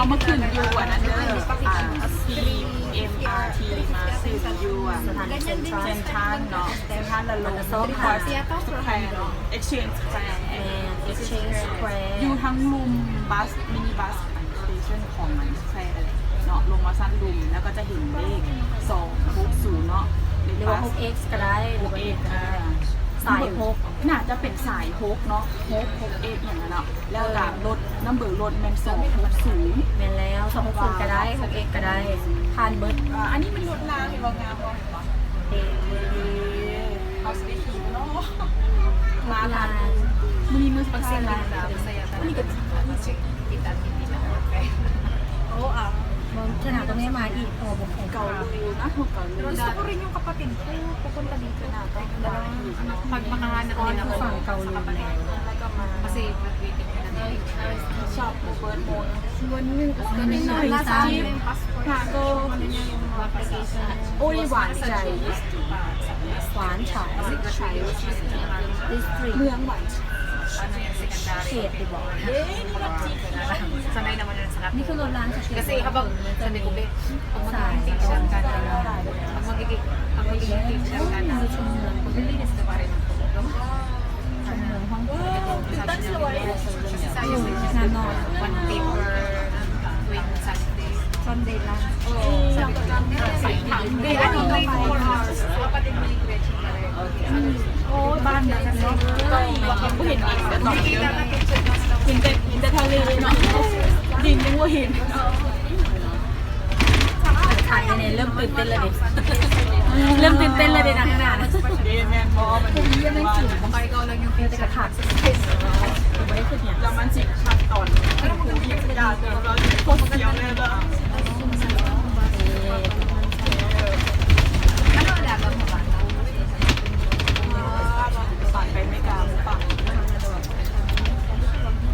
ເອົາມາຂຶ້ນຢູ່ອັນນັ້ນເດີ ອ່າ ທີ ເອັມ ອາ ທີ ມາຂຶ້ນຢູ່ອັນ ສະຖານີເຊັນທຣານ ເຊັນທຣານ ແລ້ວລົງ Microsoft Square ເນາະ Exchange Square ແມ່ນ Exchange Square ຢູ່ທາງລຸ່ມບັສ ມິນິບັສ ສະເຕຊັນຂອງ Square ເນາະ ລົງມາຊັ້ນລຸ່ມ ແລ້ວກໍຈະເຫັນເລກສອງຫົກສູນເນາະ ເລກບັສ ຫຼືວ່າຫົກເອັກກໍໄດ້ ຫົກເອັກ ອ່າ ສາຍຫົກ ໜ້າຈະເປັນສາຍຫົກເນາະ ຫົກ ຫົກເອັກ ຫຍັງຫັ້ນເນາະ ແລ້ວກໍລົດ ນຳເບີລົດແມ່ນສອງຫົກສູນ ແມ່ນແລ້ວ ສອງຫົກສູນກໍໄດ້ ຫົກເອັກກໍໄດ້ ຜ່ານເບິດ ອ່າ ອັນນີ້ເປັນລົດລາງ ເຫັນບໍ່ ງາມບໍ່ ເຫັນບໍ່ ເອີ ເຮົາຊິໄດ້ຂີ່ບໍ່ເນາະ ມາທາງ ມື້ນີ້ມື້ສຸດທ້າຍລະ ມື້ນີ້ກໍ ໂອ້ ອາ ເທື່ອໜ້າຕ້ອງໄດ້ມາອີກ ເພາະວ່າບໍ່ ເກົາລູນະ ເກົາລູນ Gusto ko rin yung kapatid ko, pupunta dito. ເທື່ອໜ້າຕ້ອງໄດ້ມາອີກເນາະ ເພາະວ່າ ເຂົາຢູ່ຝັ່ງເກົາຫຼີແລ້ວ Kasi graduating na. Shop mo, bird mo. One week, one week. Only one child. One child. District. ເມືອງຫວານ ເຂດຕິບໍ Sanay naman yun sa kanila. Kasi habang sabi ko, "Be, pag magiging teacher ka na, pag magiging, pag magiging teacher ka na, maglilinis ka pa rin ng kulungan." Sabi niya, "One paper tuwing Sunday." Sunday lang. Oo. Sabi ko, "Hindi, ano, three to four hours." Kapatid mo yung Gretchen. ໂອ້ຍ ບ້ານນັ້ນເນາະ ຍັງບໍ່ເຫັນດິນເລີຍຕອນນີ້ເດີ ເຫັນແຕ່ ເຫັນແຕ່ທະເລເນາະ ດິນຍັງບໍ່ເຫັນ ຖ່າຍໃນນີ້ເລີ່ມຕື່ນເຕັ້ນແລ້ວເດ ເລີ່ມຕື່ນເຕັ້ນແລ້ວເດ ນາງນານະ ເດ ແມ່ນບໍ່ ມັນ ເອີ ແຕ່ກະຖາງ ບໍ່ໄດ້ຄິດຫຍັງ ແລ້ວມັນຊິຄັກຕອນ ໂຄດສຽວເລີຍ ເອີ.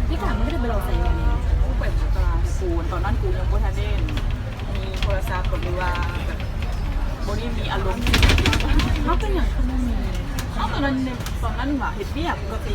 ທີ່ຖາມມັນກໍໄດ້ໄປລອງໃສ່ຢູ່ນີ້ ໄປຕະຫຼາດໂກນ ຕອນນັ້ນກູຍັງບໍ່ທັນໄດ້ມີໂທລະສັບ ກໍເລີຍວ່າແບບບໍ່ໄດ້ມີອາລົມ ເອົ້າ ເປັນຫຍັງຄືບໍ່ມີ ເອົ້າ ຕອນນັ້ນ ຕອນນັ້ນຫວາ ເຮັດວຽກປົກກະຕິ.